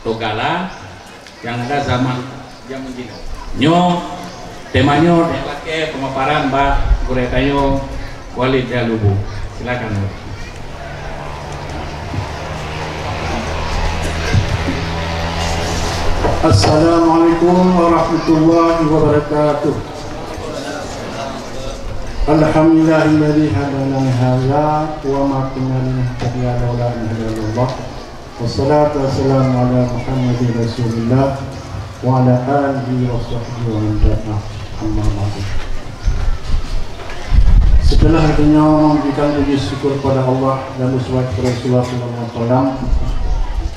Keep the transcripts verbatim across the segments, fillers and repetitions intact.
Togala nyang ada zaman, zaman jinoe. Nyoe, tema nyoe dilakée pemaparan bak gurée tanyoe Walid Dalubu. Silakan. Assalamualaikum warahmatullahi wabarakatuh. Alhamdulillahilladzi hadana li hadza wa ma kunna linahtadiya laula an hadana Allah. Wassalatu wassalamu ala Muhammadin Rasulillah wa ala alihi wa sahbihi wa man tabi'ah. Amma ba'du. Setelah itu nyoe memberikan puji syukur kepada Allah dan berselawat kepada Rasulullah sallallahu alaihi wasallam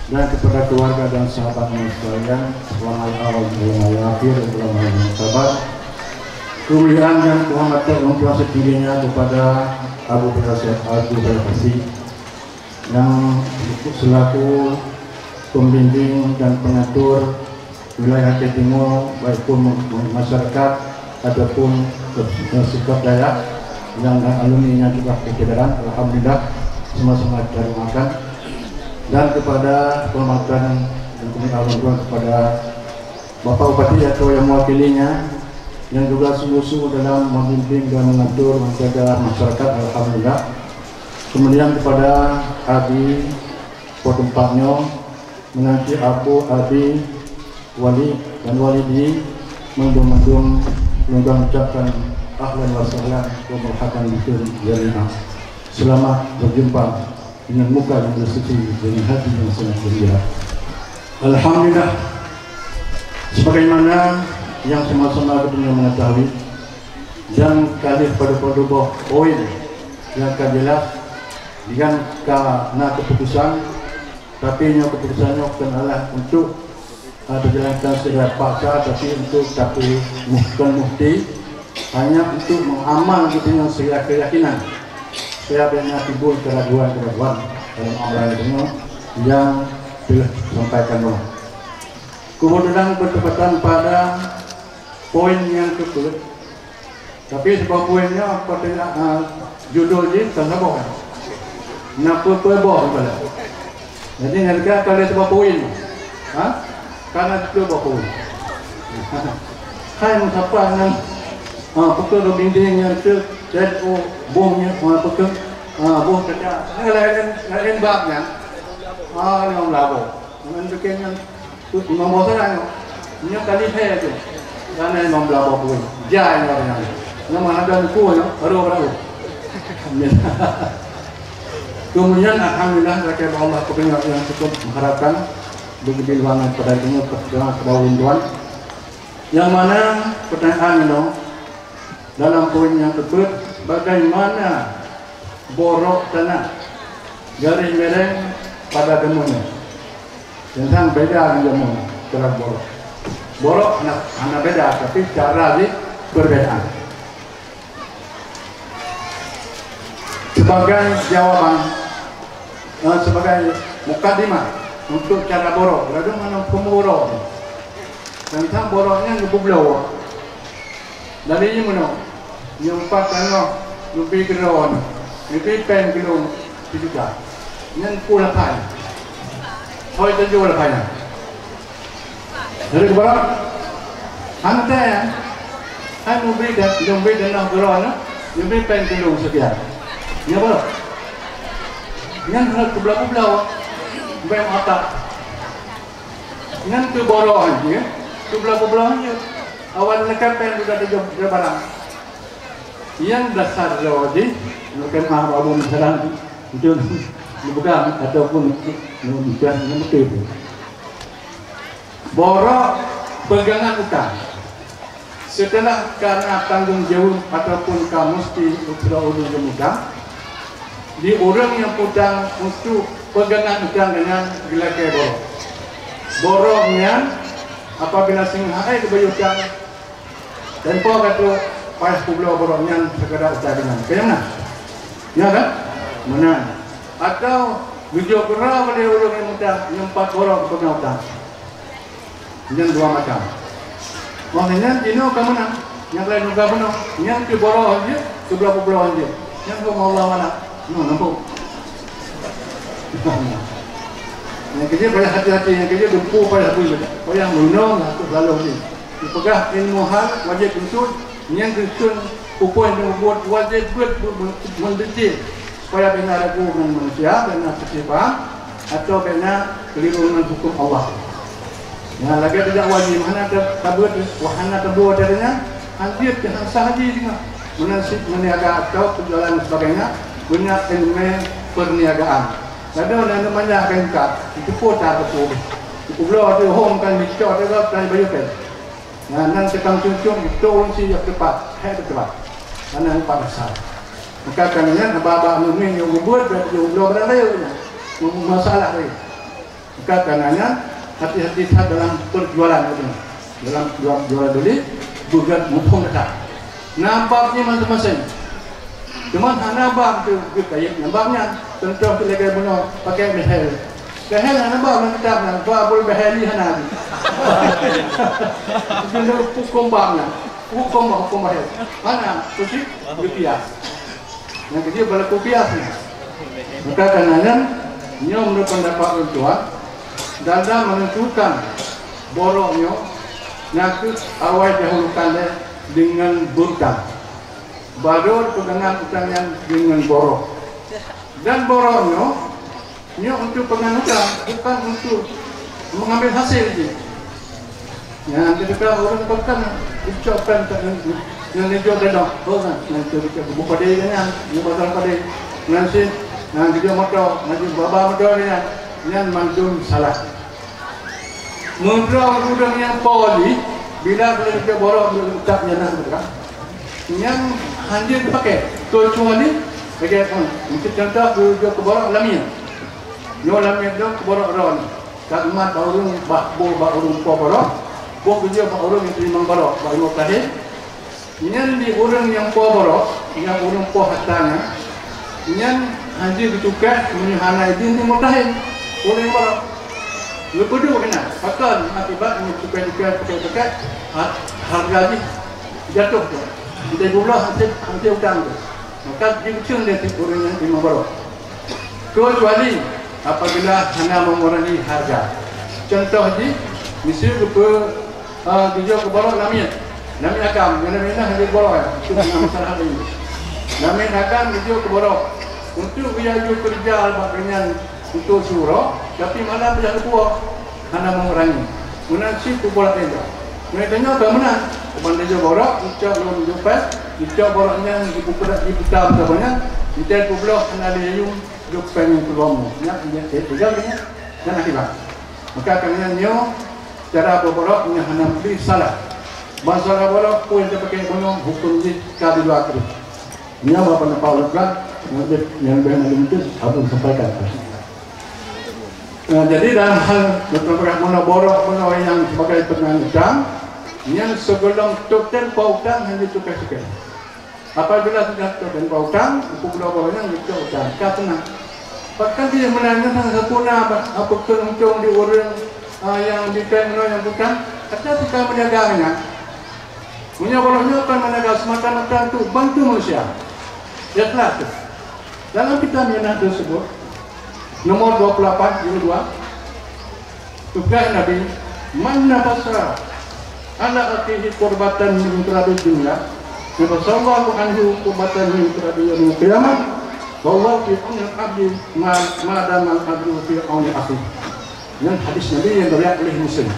dan kepada keluarga dan sahabat sekalian, ulama awal, ulama akhir, ulama sahabat. Kemuliaan dan kehormatan yang setingginya kepada Abu Bakar Syekh Abu Bakar Basri yang selaku pembimbing dan pengatur wilayah Aceh Timur, baik pun masyarakat ataupun sikap daya yang alumni yang sudah berkejaran, alhamdulillah, sama-sama kita doakan. Dan kepada penghormatan dan kemuliaan kepada Bapak Bupati atau yang mewakilinya, yang juga sungguh-sungguh dalam memimpin dan mengatur, menjaga masyarakat, alhamdulillah. Kemudian kepada Abi Potumpaknyo, menanti Abu Abi Wali dan Walidi, mandum-mandum lôn ucapkan ahlan wa sahlan wa marhaban bikum jami'an. Selamat berjumpa dengan muka yang bersuci, dengan hati yang sangat gembira. Alhamdulillah, sebagaimana yang sama-sama kita mengetahui, dan kalih pada-pada boh poin yang ka jelas, dengan ka na keputusan, tapi nyoe keputusan nyoe bukan adalah untuk, eh, dijalankan secara paksa, tapi untuk, tapi bukan mufti, hanya untuk mengamal gitu dengan segala keyakinan, supaya banyak timbul keraguan-keraguan dalam amalan itu yang telah disampaikan Allah. Kebetulan bertepatan pada poin yang keempat, tapi saboh poin nyoe, apa tu, ah, judul jih bukan saboh kan? Na peue-peue boh kepala. Jadi, nyan ka lhèe saboh poin. Ha? Ka na siplôh boh poin. Hai meusapat ngon, ah, peue keuh dinding nyan cit, dan, oh, boh nyan, ah, peue keuh, ah, boh kaca. Laén, laén bab nyan. Ah, limong blaih boh. Ngon bikin nyan, tu limong boh sagai nyoe. Nyoe kali lhèe tu. Dan limong blaih boh poin. Jai nyoe nyan. Nyoe mah ada buku nyoe, baru, baru. Kemudian, alhamdulillah, lakèe bak Allah, peue keuh nyoe nyang cukup mengharapkan beugeubri luwangan pada ilmu perjuangan keudroe ulôn tuan. Nyang mana pertanyaan nyoe dalam poin nyang keupeuet, bagaimana borok tanah garéh miréng pada deungon nyoe? Teuntang beda ngon jameun cara borok. Borok hana, hana beda, tapi cara jih perbedaan. Sebagai jawaban, eh, sebagai mukadimah untuk cara borok, ladôm hana huköm borok. Teuntang borok nyan geupubloe. Dari nyoe meunoe, nyoe pat tanoh, neubi keudroe, neubi péng keu lôn sijuta. Nyan peue lapan. Hôi tujoh lapan nyan. Jadi keubara, hana teuntèe, hai meubi dan, meubi dan nang keudroe nyan, meubi péng keu lôn sekian. Nyan peue? Nyan hana peubloe-peubloe, bèk meuatak. Nyan keuh borok jih, peubloe-peubloe jih. Awai neuka péng sudah teujoh barang. Nyang dasar droe jih, neuka maaf Abu Musalam, untuk dipegang ataupun untuk nyang beutôi. Borok peugangan utang. Seuteulah ka na tanggong jaweueb ataupun ka musti sidroe ureueng geumutang, di ureueng nyang peutang untuk peugangan utang nyan geulakèe borok. Borok nyan apabila singoh hai geubayeue utang, tempo ka trok payah peubloe borok nyan sikadar utang ringan. Ka nyang na? Nya kan? Meunan. Atau geujok keudroe lé ureueng nyang mutang, nyang pat borok geupeugah utang. Nyan dua macam. Maksudnya, jinoe ka meunang. Nyang laén juga meunang. Nyang keu borok jih, keu bloe-bloe jih. Nyang keu Allah mana? Nyoe nampak. Nyang keujeuet payah hati-hati, nyang keujeuet dumpeue payah bui, payah meunong lah tu lalu ni. Dipeugah ilmu hal wajéb khusyuk, nyang keukeuen upôi nyang buet wajéb buet bu-, bu-, meudeucil, supaya bèk na ragu ngon manusia, bèk na salah paham, atau bèk na keliru ngon huköm Allah. Nyang lagèe tajak haji, hana ta-, tabeuet, wah hana tabeuet dari nyan, han jeuet keu han sah haji singoh. Meunan cit meuniaga atau peujualan dan sebagainya, beuna ileumèe peurniagaan. Ladôm na manyak ka ingkat, itu pun tak betul. Itu bloe tu hom kan dicok tu kan bayu kan. Nah, nan tukang cucung itu ureueng si jak tepat, hai tepat. Mana empat dasar. Maka kan nyan bak-bak meumin nyang mubuet dan nyang bloe barang raya nyan. Masalah raya. Maka kan nyan hati-hati that dalam perjualan itu. Dalam jual, jual beli, bukan muphom dah. Nampak ni masing-masing. Cuma hana bab tu geukayém ngon bab nyan. Contoh tu lagèe bunoe pakai behel. Behel hana bab lam kitab nyan, babul beheli hana lagi. Itu huköm bab nyan. Huköm bab, huköm behel. Mana? Khusyuk rupiah. Nyang keujeuet balaku rupiah nyan. Maka karena nyan, nyoe menurut pendapat ulôn tuan, dalam menentukan borok nyoe, na kheueh awai dahulukan lé dengan berutang. Baru pegangan utang nyan dengan borok. Dan borok nyoe, nyoe untuk pegangan utang, bukan untuk mengambil hasil jih. Nyan, ketika ureueng pekan, ucapkan tak nyan, nyan nijok gadong. Oh, kan, nyan tu kita buka deh kan, nyan, nyan bakal pada. Nyan sih, nyan, nijok motor, nyan, baba motor nyan, nyan mandum salah. Meudroe ureueng nyang po jih, bila geuneuk borok geutak nyan na geutak, nyan hanjeuet dipakai. Keucuali, lagèe, hmm, meusti contoh geujok keu borok lamiet. Nyoe lamiet nyoe keu borok droeneuh. Ka geumat bak ureueng, bak boh, bak ureueng po borok, boh geujok bak ureueng nyang teurimong borok, bak Imam Tahir. Nyan di ureueng nyang po borok, nyang ureueng po harta nyan, nyan hanjeuet geucukai meunyoe hana idin di murtahin ureueng borok. Geupeuduek inan, pakon? Akibat meunyoe cukai-cukai, cukai-cukai, ha-, hareuga jih jatuh tu. Jadi bulah hansé, hansé utang tu. Maka jikeuceuen lé ureueng nyang teurimong borok. Kecuali apabila hana mengurangi harga. Contoh jih, miseue geupeu, eh, geujok keu borok lamiet. Lamiet akam, nyan lamiet na hana borok, eh. Itu hana masalah lagi. Lamiet akam geujok keu borok. Untuk geuyue keureuja bak geuhnyan untuk siuroe, tapi malam beujalan puwoe. Hana mengurangi. Meunan cit keu borok lé. Meunyoe tanyoe ka meunan, keubandé jih borok, icok lom jih pèng, icok borok nyan jipupeugah jiputa meusaboh nyan, icok peubloe hana lé yuem jih pèng nyang keu lom. Nyan, nyan, eh, tinggai nyan. Nyan akibat. Maka keu nyan nyoe, cara beuborok nyan hana meusti salah. Ban salah borok, peue nyang tapakèk bunoe, huköm jih ka di luwa keuh. Nyoe bak pendapat ulôn, nyang leubeh, nyang leubeh na mungkin, ulôn sampaikan. Nah, jadi dalam hal berpendapat meunoe borok, meunoe nyang sebagai peunang utang, nyan sigohlom tôp tempo utang hana cukai-cukai. Apabila sudah tôp tempo utang, upeubunoe borok nyan geucok utang, ka seunang. Pakon jih meunan nyan hana sempurna, apa keu untông di ureueng, ah, nyang di pèng meunoe nyang utang, ata suka meuniaga nyan. Meunyoe borok nyoe kon meuniaga semata-mata untuk bantu manusia. Ikhlas tu. Dalam kitab Minhaj tersebut, nomor dua puluh lapan, jilid dua, tugas Nabi, "Man nafasa ala akhihi kurbatan min kurabi dunya, nafasallahu anhu kurbatan min kurabi yaumil qiyamah, wallahu fi auni abdi ma, ma damal abdu fi auni akhihi." Nyan hadis Nabi nyang geuriwayat oleh Muslim.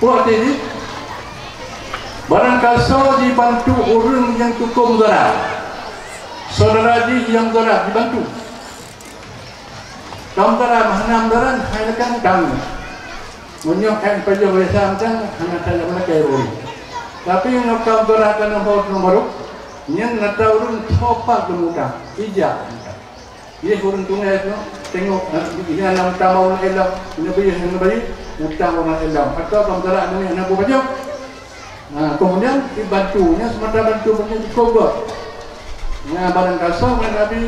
Peue arti jih? Barangkasoe jibantu ureueng nyang tukom dara, syedara jih nyang dara jibantu. Tom dara, meuhana dara, hai lekan utang. Meunyoe hai pajoh biasa utang, hana saja meulakèe ureueng. Tapi meunyoe tom dara kana ho barô, nyan atra ureueng tho pat geumutang, ijak. Yeh ureueng tuléh nyoe, teungoh, eh, nyan lam tamong ureueng ilong, neubayeue, neubayeue, utang ureueng ilong. Atawa bang galak nyan hana bubajoe. Nah, kemudian dibantu, nyan semata bantu bukan cukup gop. Nah, barangkasoe ngon Nabi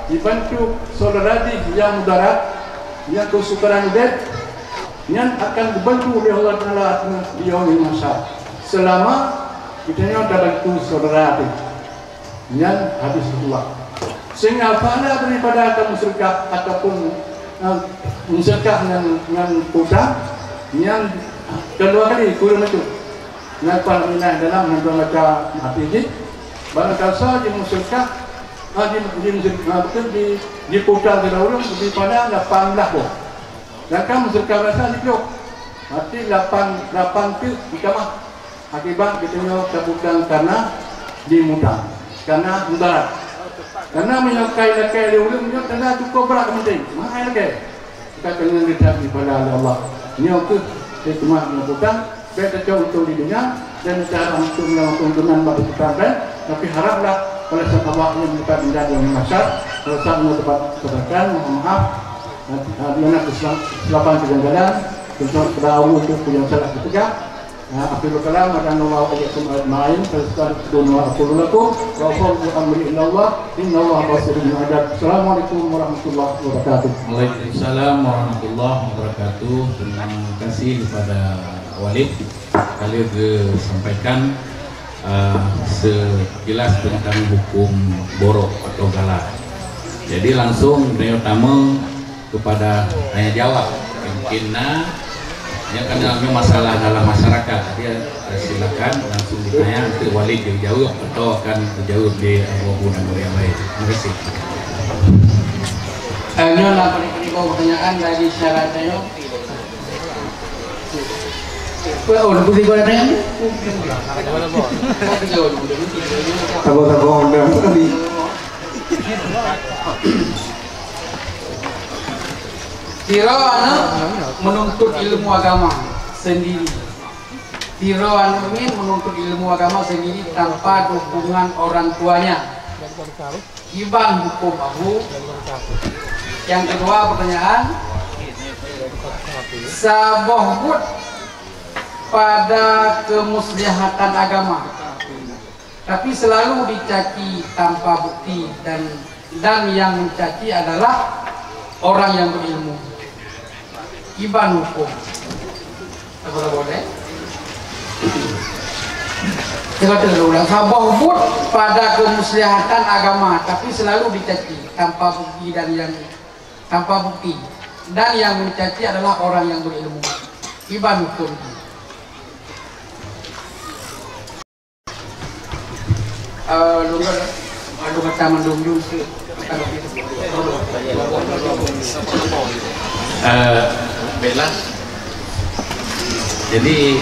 dibantu syedara jih nyang mudarat, nyang keusukaran udép, nyan akan dibantu lé Allah Taala di yaumil mahsyar. Selama geutanyoe tabantu syedara teuh. Nyan hadis Rasulullah. Sehingga pahala daripada kamu sedekah ataupun Meuseudeukah ngon, ngon puta, nyan keudua kali kureueng bacut. Nyan pahala minah dalam ngon dua macam api jih. Barangkasoe jimeuseudeukah, ha, ji, ji, ha, beutôi ji, jiputa sidroe ureueng leubeh pada lapan blaih boh. Sedangkan meuseudeukah biasa jiploh. Berarti lapan, lapan teuk jitamah. Akibat geutanyoe tapeugah kana jimutang, kana mudarat. Kana meunyoe kai lakée lé ureueng nyoe kana cukup brat meunteng, mahai lakée. Ka keuneuk geucab di pahala lé Allah. Nyoe kheueh hikmah meunyoe peugah, bék tacok untung di dunia dan tacok untung lam keuntungan bak keuntungan, tapi haraplah balasan Allah nyang meukat indah di yaumul mahsyar. Balasan nyoe dapat sampaikan, mohon maaf. Di mana kesilapan kejanggalan, tentang pada Allah untuk yang salah dipeugah. Akhirul kalam, hadanallahu wa iyyakum ajma'in. Fastaqim wa aqulu lakum wa ufawwidu amri ila Allah, innallaha basirun bil ibad. Assalamualaikum warahmatullahi wabarakatuh. Waalaikumsalam warahmatullahi wabarakatuh. Terima kasih kepada Walid. Kali ke sampaikan, uh, sekilas tentang hukum borok atau galah. Jadi langsung tanya utama kepada tanya jawab. Mungkin na, ya, karena ini masalah dalam masyarakat, jadi, eh, silakan langsung ditanya, nanti Walid yang jawab atau akan dijawab di Abu Abu dan yang lain. Terima kasih. Eh, nyoe lah paling pertanyaan dari syarat saya. Wah, oh, lebih kurang tanya. Sabar-sabar, udah tadi. Sidroe aneuk menuntut ilmu agama sendiri. Sidroe aneuk miet menuntut ilmu agama sendiri tanpa dukungan orang tuanya. Kiban hukum Abu. Yang kedua pertanyaan, saboh buet pada kemuslihatan agama. Tapi selalu dicaci tanpa bukti dan, dan yang mencaci adalah orang yang berilmu. Kiban hukum. Apa boleh? Saya kata dulu ulang. Saboh buet pada kemuslihatan agama, tapi selalu dicaci tanpa bukti dan yang, tanpa bukti. Dan yang mencaci adalah orang yang berilmu. Kiban hukum. Eh, lôn, lôn kata mandum jeuem su. Eh, bela. Jadi,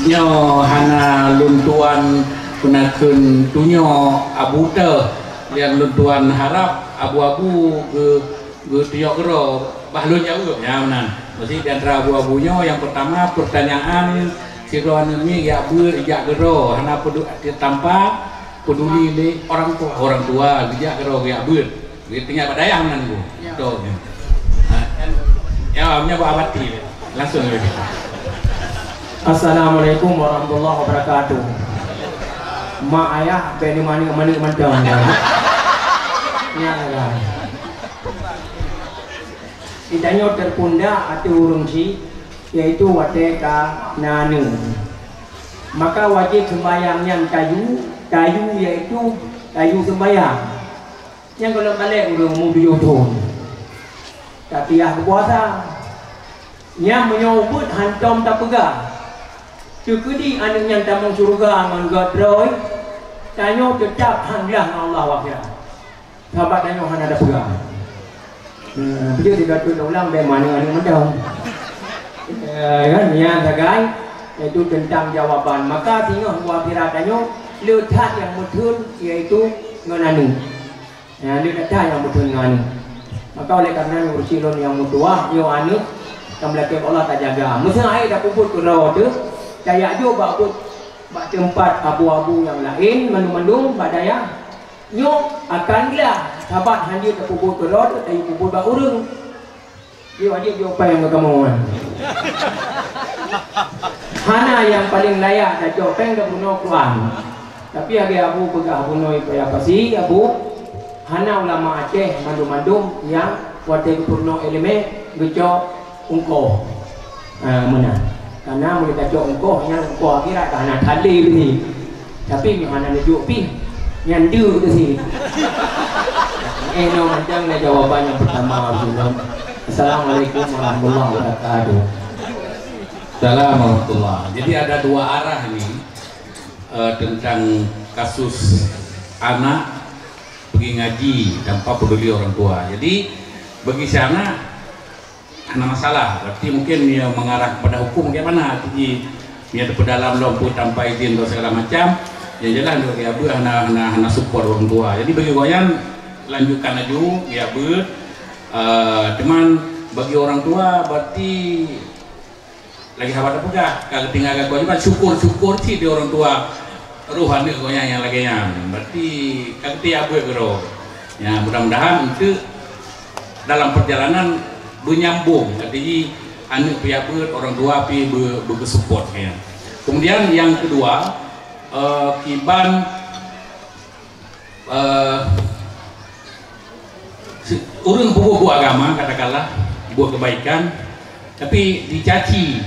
nyoe hana lôn tuan peunakeun tunyok abu teuh, nyang lôn tuan harab abu-abu geu- Geutunyok keudroe, bah lôn jaweueb nyan meunan. Meusti di antara abu-abu nyoe, nyang peurtama, peurtanyaan sidroe aneuk miet jak beuet, jak keudroe, hana peudu-, tanpa peuduli lé orang tua. Orang tua geujak keudroe geujak beuet. Geutinggai bak dayah meunan, Bu. Ya. Beutôi nyoe. Ha, kan? Ya, nyoe bak abati. Langsung lagi. Assalamualaikum warahmatullahi wabarakatuh. Mak ayah, bèk neumaneuk-maneuk mantong, ya. Nyan, ya. Geutanyoe teupeundak ateueh ureueng chik, yaitu watèe ka na aneuk. Maka wajéb seumbahyang nyan tayue, tayue yaitu tayue seumbahyang. Nyang gohlom balek ureueng umu tujoh thôn, tapiah beupuasa. Nyan meunyoe ubeuet hántom tapeugah, teukeudi aneuk nyan tamong syeuruga ngon gét droe, tanyoe teutab han glah ngon Allah u akhirat. Sahabat tanyoe hana tapeugah. Nah, beujeuet dibacut ulang bèk meuaneuk-aneuk mantong. Eh, kan, nyan sagai, yaitu teuntang jawaban. Maka singoh u akhirat tanyoe, le that nyang meutheun, yaitu ngon aneuk. Nyan, le that nyang meutheun ngon aneuk. Maka oleh karena nyoe ureueng chik lôn nyang meutuah, nyoe aneuk, ka meulakèe Allah tajaga. Meuseuh akhé tapeubuet keudroe teuh, tajak jok bak buet, bak teumpat abu-abu nyang laén, mandum-mandum bak dayah. Nyoe akan glah, sabat han jeuet tapeubuet keudroe, tayue peubuet bak ureueng. Jeuet wajéb jok péng keu kamoe. Hana nyang paleng layak tacok péng tapeurunoe Quran. Tapi lagèe Abu peugah bunoe payah pasi, Abu, hana ulama Aceh mandum-mandum nyang watèe geupeurunoe ileumèe geucok ungkoh. Ha, meunan. Karena meunyoe tacok ungkoh, nyan ungkoh akhirat ka hana that lé beusi. Tapi meunyoe hana neujok pih, nyan deuk beusi. Eh, nyoe mantong lah jawaban nyang peurtama, Rasulullah. Assalamualaikum warahmatullahi wabarakatuh. Salam warahmatullah. Jadi ada dua arah ni, eh, tentang kasus anak pergi ngaji tanpa peduli orang tua. Jadi bagi si anak hana masalah, berarti mungkin dia mengarah kepada hukum bagaimana. Jadi dia terpedalam lom pun tanpa izin atau segala macam. Yang jelas dia beuet hana, hana, hana support orang tua. Jadi bagi gobnyan lanjutkan laju, dia beuet. Eh, cuman bagi orang tua berarti lagi haba tapeugah, ka geutinggalkan kewajiban, syukur-syukur cit di orang tua roh aneuk gobnyan nyang lagée nyan. Berarti ka geuti abeuet keudroe. Ya, mudah-mudahan enteuk dalam perjalanan beunyambong, ka geuti aneuk pih abeuet, orang tua pih beu-, beugeusupport nyan. Kemudian yang kedua, eh, kiban eh, si-, ureuëng peubuet buet agama, katakanlah, buat kebaikan, tapi dicaci.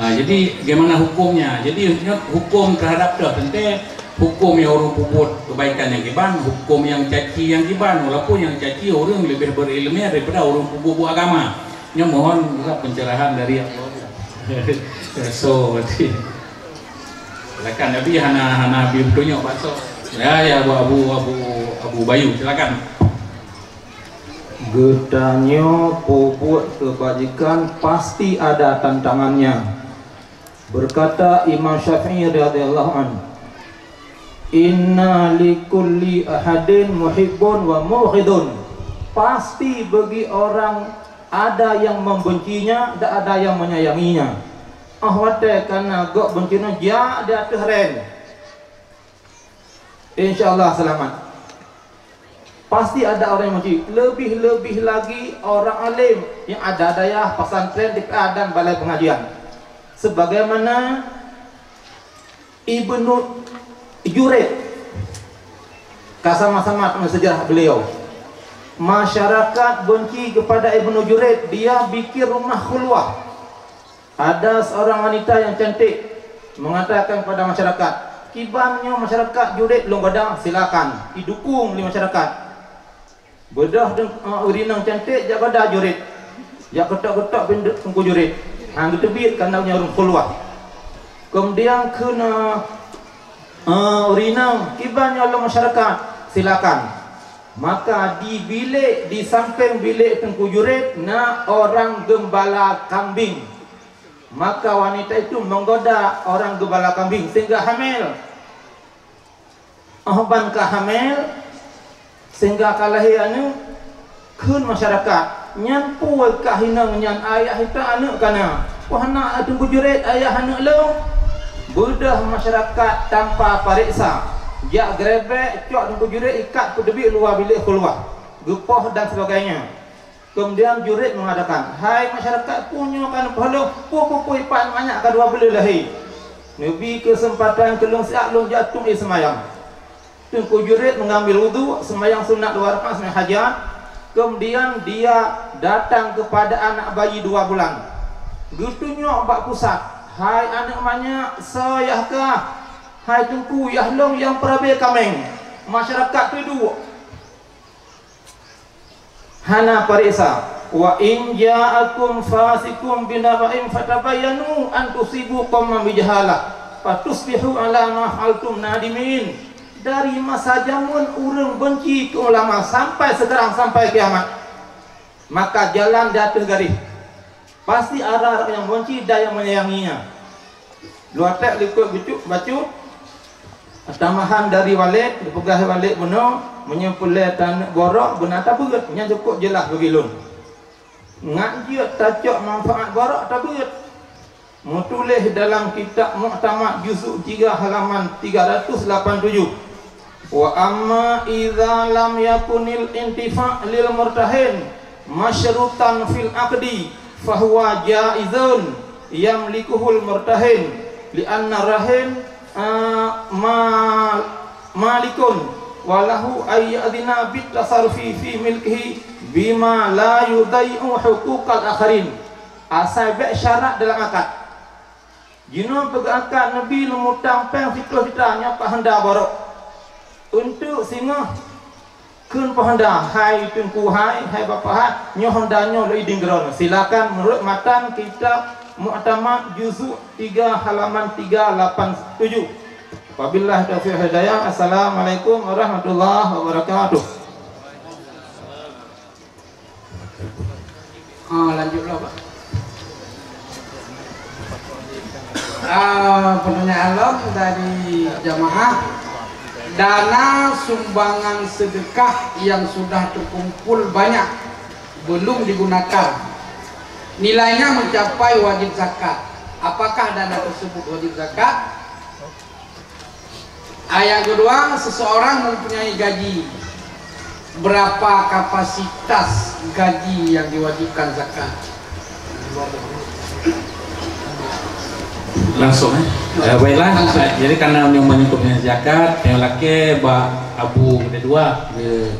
Ha, jadi, bagaimana hukumnya? Jadi, hukum terhadap tu, tentang hukum yang ureuëng peubuet kebaikan yang kiban, hukum yang caci yang kiban, walaupun yang caci ureuëng lebih berilmu daripada ureuëng peubuet buet agama. Nyoe mohon juga pencerahan dari Allah. So, berarti Silakan, Abi hana, hana bi peutunyok bakso. Ya, ya, Abu, Abu, Abu, Abu Bayu, silakan. Geutanyoe peubuet keubajikan pasti ada tantangannya. Berkata Imam Syafi'i radhiyallahu anhu, "Inna likulli ahadin muhibbun wa mughidun." Pasti bagi orang ada yang membencinya dan ada yang menyayanginya. Oh watée kana gok bencina jak di ateueh ren. Insya Allah selamat. Pasti ada orang yang benci. Lebih-lebih lagi orang alim yang ada dayah pesantren, D P A dan balai pengajian. Sebagaimana Ibnu Juraij, ka sama-sama tengok sejarah beliau. Masyarakat benci kepada Ibnu Juraij, dia bikin rumah khulwah. Ada seorang wanita yang cantik mengatakan kepada masyarakat, "Kiban nyoe masyarakat Juraij lôn goda, silakan." Didukung oleh masyarakat. Beudôh deung-, eh, ureuëng inong cantik jak goda Juraij. Jak geutok-geutok pintoe Teungku Juraij. Han geuteubiet karena nyan ureuëng khulwah. Kemudian kheun, eh, ureuëng inong, "Kiban nyoe lôn masyarakat, silakan." Maka di bilék, di sampéng bilék Teungku Juraij na orang geumbala kambing. Maka wanita itu menggoda orang geumbala kambing sehingga hamil. Oh ban ka hamil, sehingga ka lahé aneuk, kheun masyarakat, "Nyan peue kah inong nyan, ayah ita aneuk kana? Peue hana Teungku Juraij ayah aneuk lôn?" Beudôh masyarakat tanpa pareksa, jak geurebek cok Teungku Juraij ikat peuteubiet luwa bilék khulwah, geupoh dan sebagainya. Kemudian Juraij mengatakan, "Hai masyarakat, peue nyoe ka neupoh lôn, peue-peue ipat manyak ka dua buleuen lahé. Neubi keuseumpatan keu lôn siat lôn jak tueng ié seumayang." Teungku Juraij mengambil wudhu, seumayang sunat dua rakaat, seumayang hajat. Kemudian dia datang kepada anak bayi dua bulan. Geutunyok bak pusat, "Hai aneuk manyak, soe yah kah?" "Hai Teungku, yah lôn nyang peurabe kaméng." Masyarakat teuduek. Hana pareksa. "Wa in ja'akum fasiqun binaba'in fatabayyanu an tusibu qauman bijahalah fatusbihu ala ma fa'altum nadimin." Dari masa jameun ureuëng benci keu ulama sampai sekarang, sampai kiamat. Maka jalan di ateueh garéh. Pasti ada orang yang benci dan yang menyayanginya. Luatek likot geucuk bacut, tambahan dari walek, dipeugah walek bunoe, meunyoe peureulée taneuk borok, beuna tabeuet, nyan cukôp jeulaih bagi lôn. Ngat jeuet tacok manfaat borok, tabeuet. Meutuléh dalam kitab Muktamad juzuk tiga halaman tiga ratus lapan tujuh. "Wa amma idza lam yakunil intifa' lil murtahin masyrutan fil aqdi, fahuwa jaizun yamlikuhul murtahin, li'anna rahin, a, ma-, malikun, wa lahu ay ya'dzina bit tasarrufi fi milkihi bima la yudai'u huquqal akharin." Asai bék syarat dalam akad. Jinoe peugah akad neubi lôn mutang péng siploh juta nyoe pah honda borok. Untuk singoh Kheun peuhonda, hai Teungku hai, hai Bapak hai, nyoe honda nyoe lé idin keudroe. Silakan menurut matan kitab Mu'tamad juzuk tiga halaman tiga lapan tujuh. Wabillahi taufiq hidayah. Assalamualaikum warahmatullahi wabarakatuh. Ha, lanjutlah, Pak. Ah, pertanyaan lom dari jamaah. Dana sumbangan sedekah yang sudah terkumpul banyak belum digunakan. Nilainya mencapai wajib zakat. Apakah dana tersebut wajib zakat? Ah, yang kedua, seseorang mempunyai gaji. Berapa kapasitas gaji yang diwajibkan zakat? Langsung, eh? Eh, baiklah. Langsung. Eh, jadi, karena yang menyangkut dengan zakat, yang laki bak Abu kedua. Ya.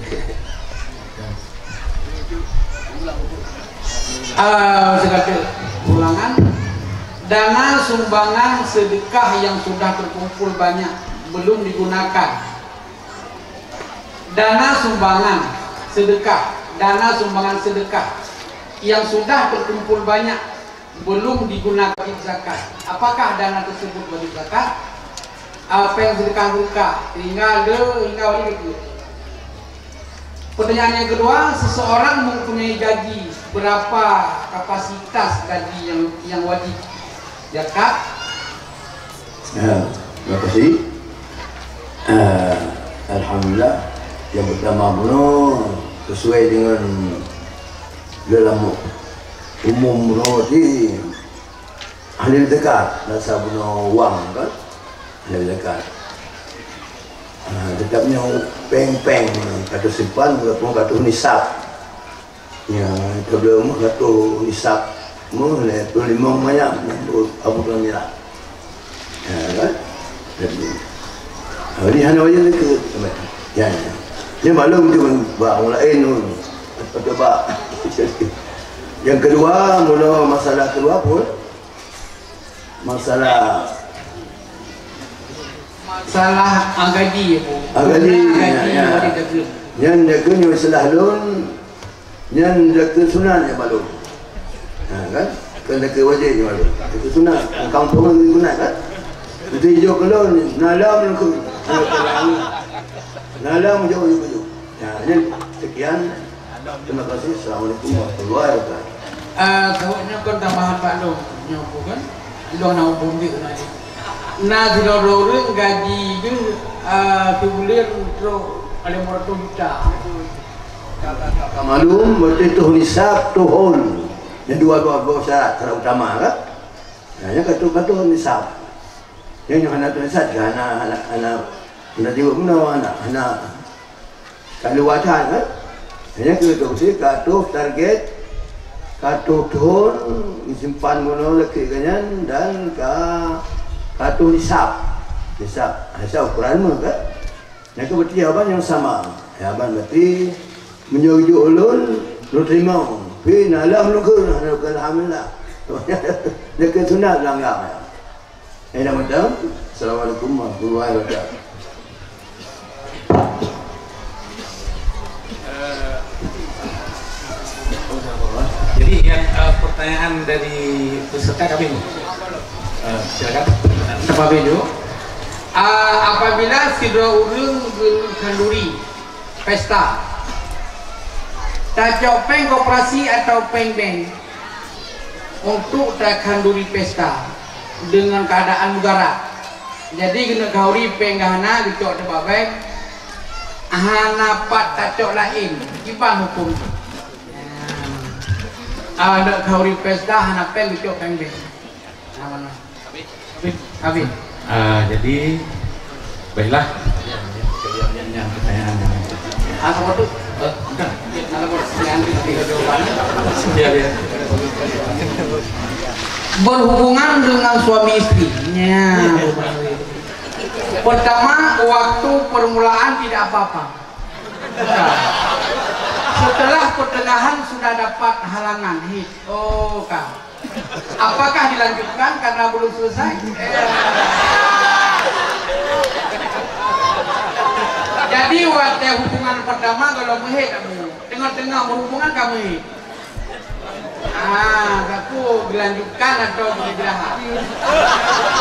Ah, sebagai ulangan, dana sumbangan sedekah yang sudah terkumpul banyak belum digunakan. Dana sumbangan sedekah, dana sumbangan sedekah yang sudah terkumpul banyak belum digunakan zakat. Apakah dana tersebut wajib zakat? Apa yang sedekah-sedekah hingga le, hingga wajib itu? Pertanyaan yang kedua, seseorang mempunyai gaji, berapa kapasitas gaji yang yang wajib zakat? Ya, terima kasih. Ah, alhamdulillah, yang pertama bunoe sesuai dengan dalam umum bunoe di ahli zakat, rasa bunoe wang kan, ahli zakat. Ah, tetap nyoe péng-péng ka teusimpan walaupun ka teuh nisab. Ya, sebelum ka teuh nisab, meuh lé peulimong banyak, abu tuan mira. Ya, kan? Jadi, ah, ini hana wajib ke? Ya, ya. Ini maklum tu bak orang lain tu. Coba. Yang kedua, mula masalah kedua pun, masalah Masalah, ah, gaji, ya, Bu. Ah, gaji, gaji, ya, ya. Gaji, gaji. Nyan jaga nyoe istilah lôn, nyan jaga sunat ya, Pak Lôn. Ha, kan? Kan jaga wajib ya, Pak Lôn. Jaga sunat. Kampung jaga sunat, kan? Itu jok ke lôn, nalam ke. Nalam jauh, jauh, jauh. Ya, nyan sekian. Terima kasih. Assalamualaikum warahmatullahi wabarakatuh. Ah, sawot nyoe kon tambahan Pak Lôn. Nyoe bukan. Lôn na hubung dia tadi. Na sidroe ureueng gaji geuh, ah, sibuleuen trok limong ratus juta. Ka maklum, berarti tuh nisab, tuh haul. Yang dua, dua, dua syarat, syarat utama, kan? Nah, yang kata, kata nisab. Yang, yang hana tuh nisab, hana, hana, hana, hana jawab benar, hana, hana. Ka luwa that, kan? Hanya keu tu si ka tuh target, ka tuh thon, disimpan bunoe lakèe geuh nyan dan ka, ka tuh nisab. Nisab, nisab ukuran meuh, kan? Nyang keu berarti jawaban nyang sama. Jawaban berarti meunyoe jok ulôn, lôn teurimong. Pi na lom lôn kheun, alhamdulillah. Nyang keu sunat langgar. Hai, dah macam. Assalamualaikum warahmatullahi wabarakatuh. Eh, jadi yang, eh, pertanyaan dari peserta kami, eh, silakan. Siapa dulu? Ah, apabila sidroe ureueng geukhanduri pesta, tacok péng koperasi atau péng bank? Untuk takhanduri pesta dengan keadaan mudarat. Jadi, keuneuk khanduri péng geuh hana, geucok teuk bak bank, hana pat tacok laén, kiban huköm. Ah, neuk khanduri pesta hana péng, geucok péng bank. Nah, mana? Habis. Habis. Ah, jadi, baiklah. Yang, yang, yang, yang pertanyaan yang Ah, sama tu. Eh, bukan. Ada pertanyaan di, di jawabannya. Ya, ya. Berhubungan dengan suami istri. Ya. Pertama, waktu permulaan tidak apa-apa. Setelah pertengahan sudah dapat halangan. Hit. Oh, kan. Apakah dilanjutkan karena belum selesai? Jadi, Jadi watèe hubungan pertama kalau meuhé kamu, tengah-tengah berhubungan kamu. Ah, aku dilanjutkan atau berjelahan.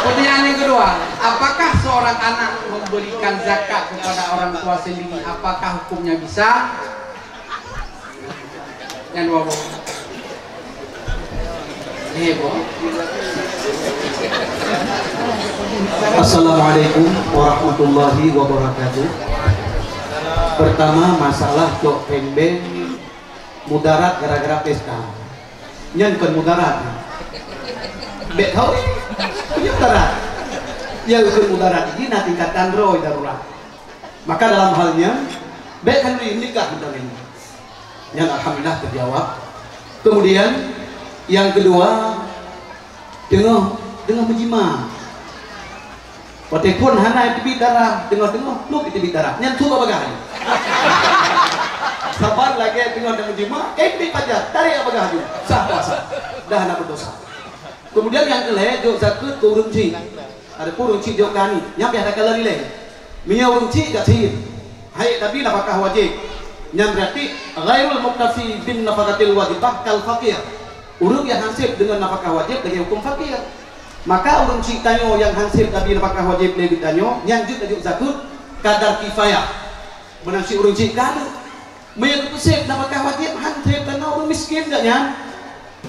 Pertanyaan yang kedua, apakah seorang anak memberikan zakat kepada orang tua sendiri? Apakah hukumnya bisa? Yang dua boh. Ni boh. Assalamualaikum warahmatullahi wabarakatuh. Pertama, masalah cok pembeng mudarat gara-gara pesta. Nyan kon mudarat. Bèk kawin. Nyan mudarat. Ya, kon mudarat. Ini na tingkatan roh darurat. Maka dalam hal nyan, bèk khanduri nikah meudawi. Nyan alhamdulillah terjawab. Kemudian yang kedua, teungoh, teungoh meujima. Watèe phon hana teubiet darah, teungoh-teungoh, lheuh teubiet darah. Nyan tuba bagah. Saban lagèe teungoh meujima, eh, teubiet pajar, tarek bagah laju. Sah puasa. Dah hana berdosa. Kemudian yang keulhèe, jok zakeuet keu ureueng chik. Adapun ureueng chik jok keu aneuk, nyan pih ada kala nilai. Meunyoe ureueng chik ka chik, hai tapi nafakah wajéb. Nyan berarti ghairul muktafi bin nafaqatil wajibah kal faqir. Ureueng nyang han sép deungon nafakah wajéb lagèe hukôm fakir. Maka ureueng chik tanyoe nyang han sép tabi nafakah wajéb lé geutanyoe, nyan jeuet tajok zakeuet kadar kifayah. Meunan cit ureueng chik ka aneuk. Meunyoe geupeusép nafakah wajéb han sép, karena ureueng miskin geuh nyan.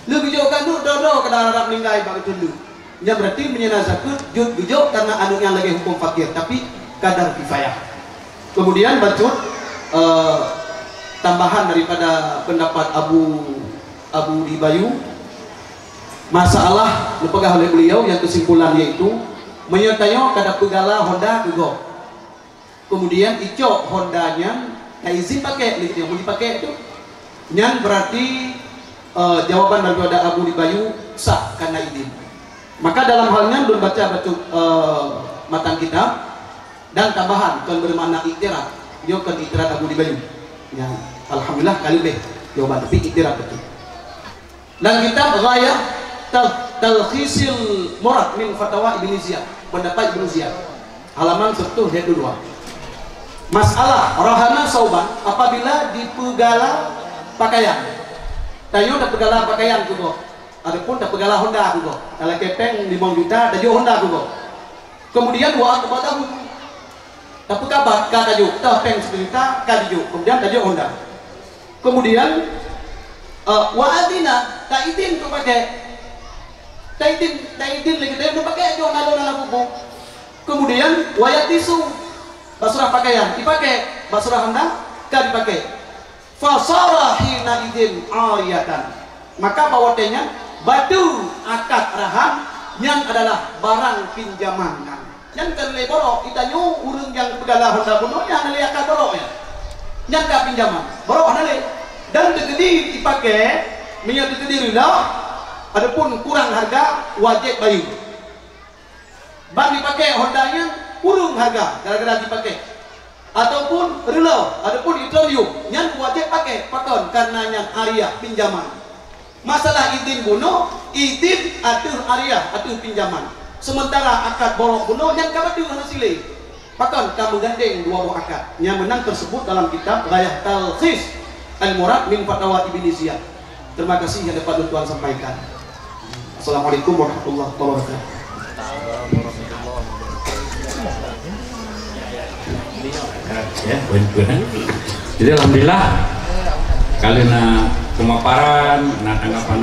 Lheuh geujok keu aneuk, droe-droe kadang harab meuninggai bak geuteun lheuh. Nyan berarti meunyoe na zakeuet jeuet geujok karena aneuk nyan lagèe hukôm fakir, tapi kadar kifayah. Kemudian bacut, eh, tambahan daripada pendapat Abu, Abu di Bayu, masalah neupeugah oleh beliau yang kesimpulan yaitu, meunyoe tanyoe ka tapeugala honda keu gob. Kemudian icok honda nyan ka izin pakai lé geutanyoe, meunyoe dipakai tu. Nyan berarti, eh, jawaban daripada Abu di Bayu sah kana izin. Maka dalam hal nyan lôn baca bacut, eh, matan kitab dan tambahan kon bermakna iktiraf. Nyoe kon iktiraf Abu di Bayu. Ya, alhamdulillah ka leubeh jawaban, tapi iktiraf betul. Lam kitab Ghayah Tal-, Talkhisil Murad min Fatawa Ibni Ziyad, pendapat Ibnu Ziyad, halaman seratus dua puluh dua. Masalah rahana sauban apabila dipeugala pakaian. Tanyoe tapeugala pakaian keu gob, ataupun tapeugala honda keu gob. Talakèe pèng limong juta, tajok honda keu gob. Kemudian wa aqbadahu. Tapeugala ka tajok, teuh pèng sijuta ka dijok, kemudian tajok honda. Kemudian, eh, wa adzina, taizin untuk pakai. Taizin, taizin lé geutanyoe untuk pakai, jok nalô na lam buku. Kemudian, wa yalbisu, bak surah pakaian, dipakai, bak surah honda ka dipakai. Fasara hina idzin ariyatan. Maka bak watèe nyan, batu akad rahan nyan adalah barang pinjaman. Nyan ka lé borok, geutanyoe ureueng nyang peugala honda bunoe nyan hana lé akad borok nyan. Nyan ka pinjaman, borok hana lé. Dan teukeudi dipakai, meunyoe teukeudi reuloh, adapun kurang hareuga, wajéb bayeue. Ban dipakai honda nyan ureueng hareuga gara-gara dipakai. Ataupun reuloh, ataupun itrolium, nyan wajéb pakai. Pakon? Karena nyan ariah, pinjaman. Masalah idin bunoe, idin ateueh ariah, ateueh pinjaman. Sementara akad borok bunoe nyan ka bateue hana silé. Pakon? Ka meugandeng dua boh akad. Nyan meunan teusebut dalam kitab Ghayah Talkhis Al-Murad min Fatawa Ibni Ziyad. Terima kasih yang dapat tuan sampaikan. Assalamualaikum warahmatullahi wabarakatuh. Ya, poin-poin. Jadi alhamdulillah, kalau na pemaparan, na tanggapan